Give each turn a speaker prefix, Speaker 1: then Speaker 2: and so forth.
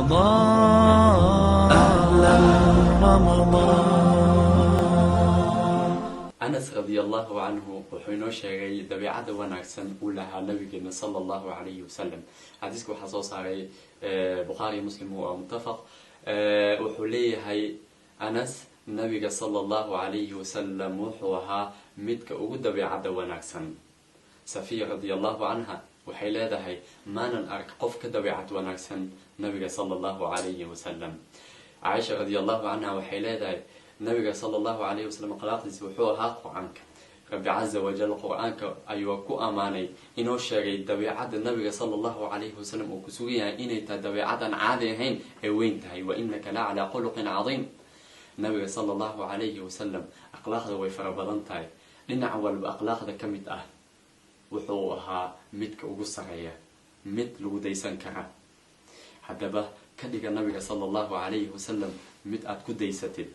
Speaker 1: رمضان، أهلا رمضان.
Speaker 2: Anas radia Allahu canhu wuxuu inoo sheegay dabeicadda wanaagsan uu lahaa nabigeena sala Allahu calayhi wasalam. Xadiiska waxaa soo saaray Bukhaari, Muslim, waa muttafaq. Wuxuu leeyahay Anas, nabiga sala Allahu calayhi wasalam wuxuu ahaa midka ugu dabeicadda wanaagsan. Safiya radia Allahu canha waxay leedahay, maanan arag qof ka dabeicad wanaagsan nabiga sala Allahu calayhi wasalam. Caaisha radia Allahu canha waxay leedahay, nabiga sala Allahu calayhi wasalam akhlaaqdiisa wuxuu ahaa Qur-aanka. Rabbi caza wajal Qur-aanka ayuu ku ammaanay, inoo sheegay dabeicadda nabiga sala Allahu calayhi wasalam uu ku sugan yahay inay tahay dabeicad aan caadi ahayn ee weyn tahay. Wa innaka la calaa khuluqin cadiim. Nabiga sala Allahu calayhi wasalam akhlaaqda way fara badan tahay. Dhinac walba akhlaaqda ka mid ah wuxuu ahaa midka ugu sareeya, mid lagu daysan kara. Haddaba ka dhiga nabiga sala Allahu calayhi wasalam mid aad ku daysatid.